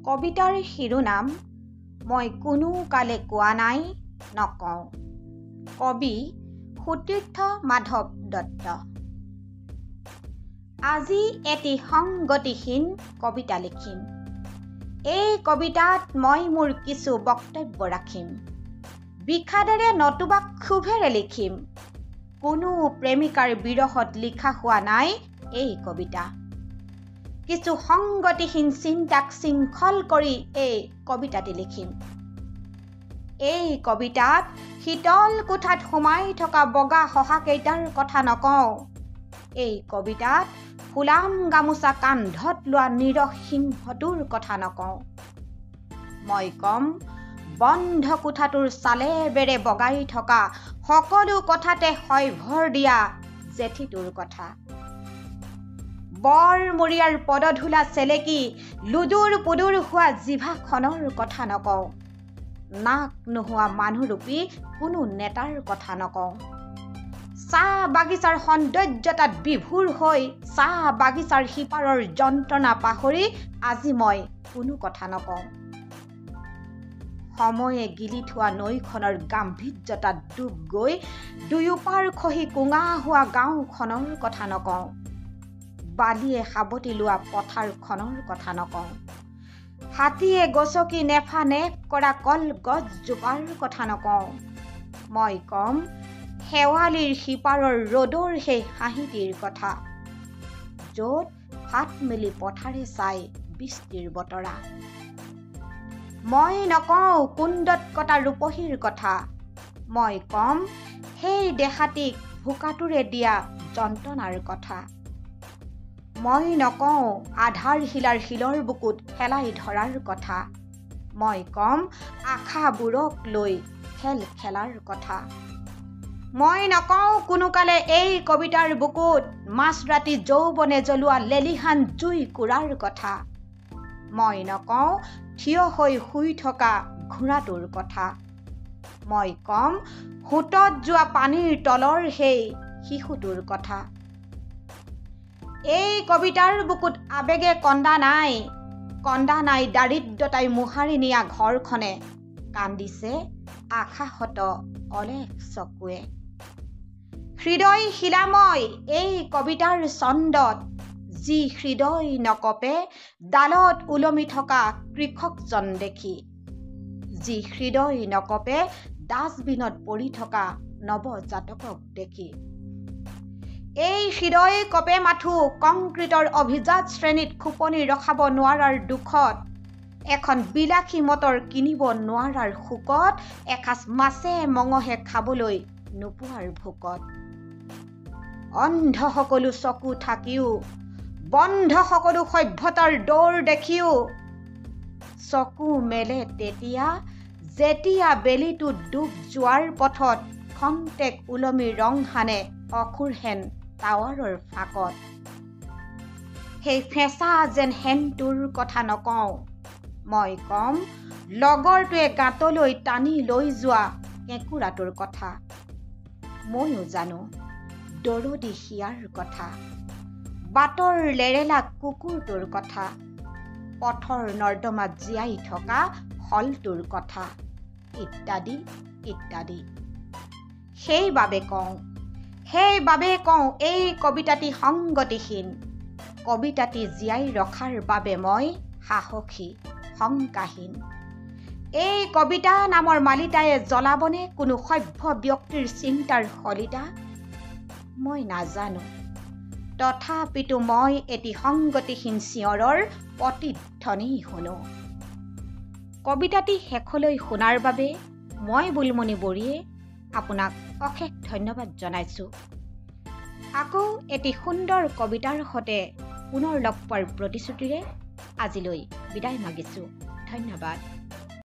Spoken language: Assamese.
কবিতাৰ শিৰোনাম মই কোনো কালে কোৱা নাই নকওঁ। কবি সুতীৰ্থ মাধৱ দত্ত। আজি এটি সংগতিহীন কবিতা লিখিম। এই কবিতাত মই মোৰ কিছু বক্তব্য ৰাখিম। বিষাদেৰে নতুবা ক্ষোভেৰে লিখিম। কোনো প্ৰেমিকাৰ বিৰহত লিখা হোৱা নাই এই কবিতা। কিছু সংগতিহীন চিন্তাক শৃংখল কৰি এই কবিতাটি লিখিম। এই কবিতাত শীতল কোঠাত সোমাই থকা বগা শহাকেইটাৰ কথা নকওঁ। এই কবিতাত ফুলাম গামোচা কান্ধত লোৱা নিৰস সিংহটোৰ কথা নকওঁ। মই ক'ম বন্ধ কোঠাটোৰ চালে বেৰে বগাই থকা সকলো কথাতে হয়ভৰ দিয়া জেঠীটোৰ কথা। বৰমূৰীয়াৰ পদধূলা চেলেকি লুদুৰ পুদুৰ হোৱা জিভাখনৰ কথা নকওঁ। নাক নোহোৱা মানুহৰূপী কোনো নেতাৰ কথা নকওঁ। চাহ বাগিচাৰ সৌন্দৰ্যতাত বিভোৰ হৈ চাহ বাগিচাৰ সিপাৰৰ যন্ত্ৰণা পাহৰি আজি মই কোনো কথা নকওঁ। সময়ে গিলি থোৱা নৈখনৰ গাম্ভীৰ্যতাত ডুব গৈ দুয়োপাৰ খহি কোঙা হোৱা গাঁওখনৰ কথা নকওঁ। বালিয়ে সাৱটি লোৱা পথাৰখনৰ কথা নকওঁ। হাতীয়ে গছকি নেফা নেফ কৰা কলগছজোপাৰ কথা নকওঁ। মই ক'ম শেৱালিৰ সিপাৰৰ ৰ'দৰ সেই হাঁহিটিৰ কথা, য'ত ফাট মেলি পথাৰে চাই বৃষ্টিৰ বতৰা। মই নকওঁ কুন্দত কটা ৰূপহীৰ কথা। মই ক'ম সেই দেহাটিক ভোকাটোৰে দিয়া যন্ত্ৰণাৰ কথা। মই নকওঁ আধাৰশিলাৰ শিলৰ বুকুত হেলাই ধৰাৰ কথা। মই ক'ম আশাবোৰক লৈ খেল খেলাৰ কথা। মই নকওঁ কোনোকালে এই কবিতাৰ বুকুত মাজৰাতি যৌৱনে জ্বলোৱা লেলিহান জুই কুৰাৰ কথা। মই নকওঁ থিয় হৈ শুই থকা ঘোঁৰাটোৰ কথা। মই ক'ম সোঁতত যোৱা পানীৰ তলৰ সেই শিশুটোৰ কথা। এই কবিতাৰ বুকুত আৱেগে কন্দা নাই, কন্দা নাই দাৰিদ্ৰতাই মোহাৰি নিয়া ঘৰখনে। কান্দিছে আশাহত অলেখ চকুৱে। হৃদয় শিলাময় এই কবিতাৰ ছন্দত, যি হৃদয় নকঁপে ডালত ওলমি থকা কৃষকজন দেখি, যি হৃদয় নকঁপে ডাষ্টবিনত পৰি থকা নৱজাতকক দেখি। এই হৃদয় কঁপে মাথো কংক্ৰিটৰ অভিজাত শ্ৰেণীত খোপনি ৰখাব নোৱাৰাৰ দুখত, এখন বিলাসী মটৰ কিনিব নোৱাৰাৰ শোকত, এসাঁজ মাছে মঙহে খাবলৈ নোপোৱাৰ ভোকত। অন্ধ সকলো চকু থাকিও, বন্ধ সকলো সভ্যতাৰ দৌৰ দেখিও চকু মেলে তেতিয়া, যেতিয়া বেলিটো ডুব যোৱাৰ পথত খন্তেক ওলমি ৰং সানে অসুৰহেন টাৱাৰৰ ফাঁকত। সেই ফেঁচা যেন শেনটোৰ কথা নকওঁ। মই ক'ম লগৰটোৱে গাঁতলৈ টানি লৈ যোৱা কেঁকোৰাটোৰ কথা। ময়ো জানো দৰদী হিয়াৰ কথা, বাটৰ লেৰেলা কুকুৰটোৰ কথা, পথৰ নৰ্দমাত জীয়াই থকা হলটোৰ কথা, ইত্যাদি ইত্যাদি। সেইবাবে কওঁ এই কবিতাটি সংগতিহীন। কবিতাটি জীয়াই ৰখাৰ বাবে মই সাহসী, শংকাহীন। এই কবিতা নামৰ মালিতায়ে জ্বলাবনে কোনো সভ্য ব্যক্তিৰ চিন্তাৰ শলিতা? মই নাজানো। তথাপিতো মই এটি সংগতিহীন চিঞৰৰ প্ৰতিধ্বনি শুনো। কবিতাটি শেষলৈ শুনাৰ বাবে মই বুলমণি বৰীয়ে আপোনাক অশেষ ধন্যবাদ জনাইছোঁ। আকৌ এটি সুন্দৰ কবিতাৰ সৈতে পুনৰ লগ পোৱাৰ প্ৰতিশ্ৰুতিৰে আজিলৈ বিদায় মাগিছোঁ। ধন্যবাদ।